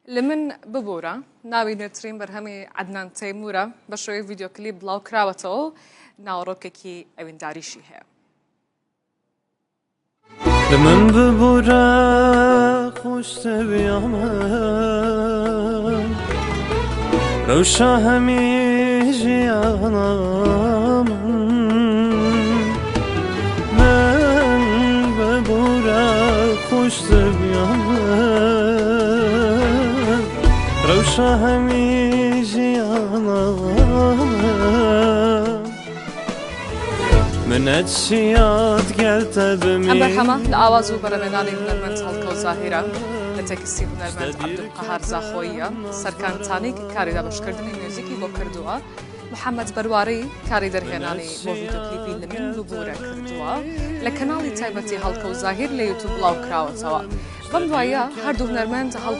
لە من ببورە ناوی نوێترین بەرهەمی عەدنان تەیمورە بە شێوەی ڤیدیۆ کلیپ بڵاو کراوەتەوە و ناوەڕۆکێکی ئەوینداریشی هەیە. لە من ببورە خۆشتەویامە رەوشا هەمی ژیانە من ببورە خۆشتەویامە رەوشا هەمی ژیانە ئەم بەرهەمە لە ئاواز و بەرەمێنانی هونەرمەند هەڵکەوت زاهیرە، لە تێکستی هونەرمەند عەبدولقەهار زاخۆییە، سەرکان تانیک کاری دابەشکردنی میوزیکی بۆ کردووە، محەمەد بەرواری کاری دەرهێنانی بۆ ڤیدیۆکلیپی لە من ببوورە کردووە، لە کەناڵی تایبەتی هەڵکەوت زاهیر لە یوتوب بڵاوکراوەتەوە. بەم دواییە هەردوو هونەرمەند هەڵکەوت.